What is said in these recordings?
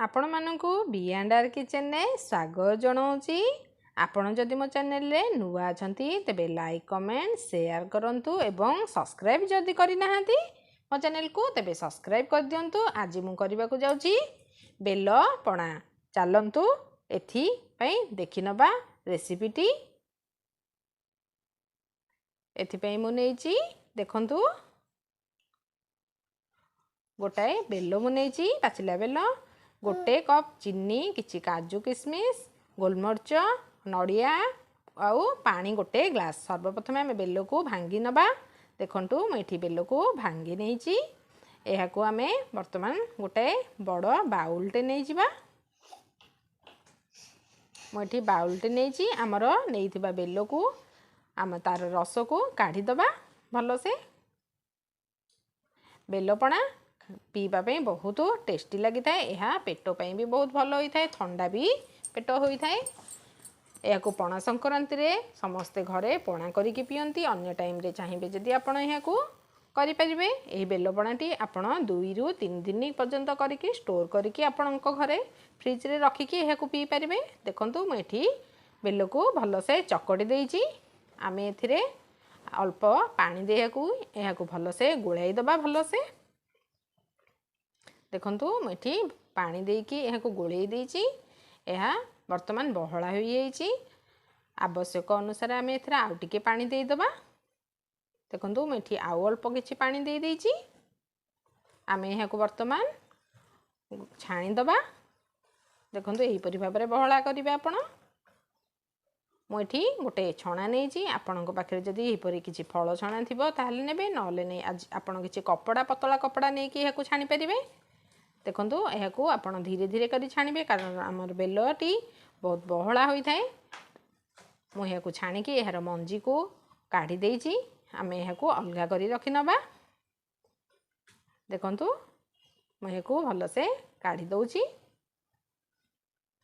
ଆପଣମାନଙ୍କୁ ବି and R କିଚେନ୍ରେ ସ୍ୱାଗତ ଜଣାଉଛି। ଆପଣ ଯଦି ମୋ ଚ୍ୟାନେଲରେ ନୂଆ ଅଛନ୍ତି, ତେବେ ଲାଇକ୍, କମେଣ୍ଟ, ସେୟାର କରନ୍ତୁ ଏବଂ ସବସ୍କ୍ରାଇବ୍ ଯଦି କରିନାହାନ୍ତି ମୋ ଚ୍ୟାନେଲକୁ, ତେବେ ସବସ୍କ୍ରାଇବ୍ କରିଦିଅନ୍ତୁ। ଆଜି ମୁଁ କରିବାକୁ ଯାଉଛି ବେଲ ପଣା। ଚାଲନ୍ତୁ, ଏଥିପାଇଁ ଦେଖିନେବା ରେସିପିଟି। ଏଥିପାଇଁ ମୁଁ ନେଇଛି, ଦେଖନ୍ତୁ, ଗୋଟାଏ ବେଲ ମୁଁ ନେଇଛି, ପାଚିଲା ବେଲ, ଗୋଟେ କପ୍ ଚିନି, କିଛି କାଜୁ କିସମିସ୍, ଗୋଲମରିଚ, ନଡ଼ିଆ ଆଉ ପାଣି ଗୋଟେ ଗ୍ଲାସ୍। ସର୍ବପ୍ରଥମେ ଆମେ ବେଲକୁ ଭାଙ୍ଗି ନେବା। ଦେଖନ୍ତୁ, ମୁଁ ଏଠି ବେଲକୁ ଭାଙ୍ଗି ନେଇଛି। ଏହାକୁ ଆମେ ବର୍ତ୍ତମାନ ଗୋଟାଏ ବଡ଼ ବାଉଲଟେ ନେଇଯିବା। ମୁଁ ଏଠି ବାଉଲଟେ ନେଇଛି। ଆମର ନେଇଥିବା ବେଲକୁ ଆମେ ତାର ରସକୁ କାଢ଼ିଦେବା ଭଲସେ। ବେଲପଣା ପିଇବା ପାଇଁ ବହୁତ ଟେଷ୍ଟି ଲାଗିଥାଏ। ଏହା ପେଟ ପାଇଁ ବି ବହୁତ ଭଲ ହୋଇଥାଏ, ଥଣ୍ଡା ବି ପେଟ ହୋଇଥାଏ। ଏହାକୁ ପଣା ସଂକ୍ରାନ୍ତିରେ ସମସ୍ତେ ଘରେ ପଣା କରିକି ପିଅନ୍ତି। ଅନ୍ୟ ଟାଇମ୍ରେ ଚାହିଁବେ ଯଦି, ଆପଣ ଏହାକୁ କରିପାରିବେ। ଏହି ବେଲପଣାଟି ଆପଣ 2ରୁ 3 ଦିନ ପର୍ଯ୍ୟନ୍ତ କରିକି ଷ୍ଟୋର୍ କରିକି ଆପଣଙ୍କ ଘରେ ଫ୍ରିଜରେ ରଖିକି ଏହାକୁ ପିଇପାରିବେ। ଦେଖନ୍ତୁ, ମୁଁ ଏଠି ବେଲକୁ ଭଲସେ ଚକଟି ଦେଇଛି। ଆମେ ଏଥିରେ ଅଳ୍ପ ପାଣି ଦେଇବାକୁ ଏହାକୁ ଭଲସେ ଗୋଳାଇ ଦେବା ଭଲସେ। ଦେଖନ୍ତୁ, ମୁଁ ଏଠି ପାଣି ଦେଇକି ଏହାକୁ ଗୋଳେଇ ଦେଇଛି। ଏହା ବର୍ତ୍ତମାନ ବହଳା ହୋଇଯାଇଛି। ଆବଶ୍ୟକ ଅନୁସାରେ ଆମେ ଏଥିରେ ଆଉ ଟିକେ ପାଣି ଦେଇଦେବା। ଦେଖନ୍ତୁ, ମୁଁ ଏଠି ଆଉ ଅଳ୍ପ କିଛି ପାଣି ଦେଇଦେଇଛି। ଆମେ ଏହାକୁ ବର୍ତ୍ତମାନ ଛାଣିଦେବା। ଦେଖନ୍ତୁ, ଏହିପରି ଭାବରେ ବହଳା କରିବେ ଆପଣ। ମୁଁ ଏଠି ଗୋଟେ ଛଣା ନେଇଛି। ଆପଣଙ୍କ ପାଖରେ ଯଦି ଏହିପରି କିଛି ଫଳ ଛଣା ଥିବ, ତାହେଲେ ନେବେ, ନହେଲେ ନେଇ ଆଜି ଆପଣ କିଛି କପଡ଼ା, ପତଳା କପଡ଼ା ନେଇକି ଏହାକୁ ଛାଣିପାରିବେ। ଦେଖନ୍ତୁ, ଏହାକୁ ଆପଣ ଧୀରେ ଧୀରେ କରି ଛାଣିବେ, କାରଣ ଆମର ବେଲଟି ବହୁତ ବହଳା ହୋଇଥାଏ। ମୁଁ ଏହାକୁ ଛାଣିକି ଏହାର ମଞ୍ଜିକୁ କାଢ଼ି ଦେଇଛି। ଆମେ ଏହାକୁ ଅଲଗା କରି ରଖିନେବା। ଦେଖନ୍ତୁ, ମୁଁ ଏହାକୁ ଭଲସେ କାଢ଼ି ଦେଉଛି।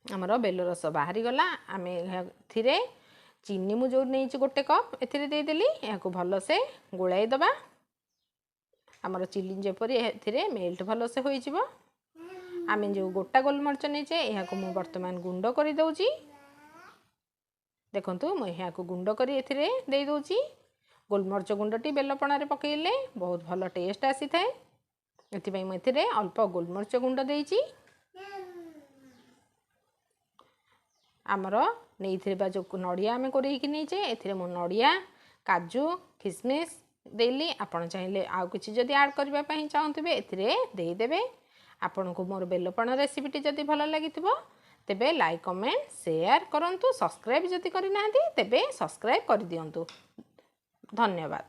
ଆମର ବେଲ ରସ ବାହାରିଗଲା। ଆମେ ଏଥିରେ ଚିନି, ମୁଁ ଯେଉଁ ନେଇଛି ଗୋଟେ କପ୍, ଏଥିରେ ଦେଇଦେଲି। ଏହାକୁ ଭଲସେ ଗୋଳାଇ ଦେବା। ଆମର ଚିନି ଯେପରି ଏଥିରେ ମେଲ୍ଟ ଭଲସେ ହୋଇଯିବ। ଆମେ ଯେଉଁ ଗୋଟା ଗୋଲମରିଚ ନେଇଛେ, ଏହାକୁ ମୁଁ ବର୍ତ୍ତମାନ ଗୁଣ୍ଡ କରିଦେଉଛି। ଦେଖନ୍ତୁ, ମୁଁ ଏହାକୁ ଗୁଣ୍ଡ କରି ଏଥିରେ ଦେଇଦେଉଛି। ଗୋଲମରିଚ ଗୁଣ୍ଡଟି ବେଲପଣାରେ ପକାଇଲେ ବହୁତ ଭଲ ଟେଷ୍ଟ ଆସିଥାଏ। ଏଥିପାଇଁ ମୁଁ ଏଥିରେ ଅଳ୍ପ ଗୋଲମରିଚ ଗୁଣ୍ଡ ଦେଇଛି। ଆମର ନେଇଥିବା ଯେଉଁ ନଡ଼ିଆ ଆମେ କୋରେଇକି ନେଇଛେ, ଏଥିରେ ମୁଁ ନଡ଼ିଆ, କାଜୁ ଖିସମିସ୍ ଦେଲି। ଆପଣ ଚାହିଁଲେ ଆଉ କିଛି ଯଦି ଆଡ଼୍ କରିବା ପାଇଁ ଚାହୁଁଥିବେ, ଏଥିରେ ଦେଇଦେବେ। ଆପଣଙ୍କୁ ମୋର ବେଲପଣା ରେସିପିଟି ଯଦି ଭଲ ଲାଗିଥିବ, ତେବେ ଲାଇକ୍, କମେଣ୍ଟ, ସେୟାର କରନ୍ତୁ। ସବସ୍କ୍ରାଇବ୍ ଯଦି କରିନାହାନ୍ତି, ତେବେ ସବସ୍କ୍ରାଇବ୍ କରିଦିଅନ୍ତୁ। ଧନ୍ୟବାଦ।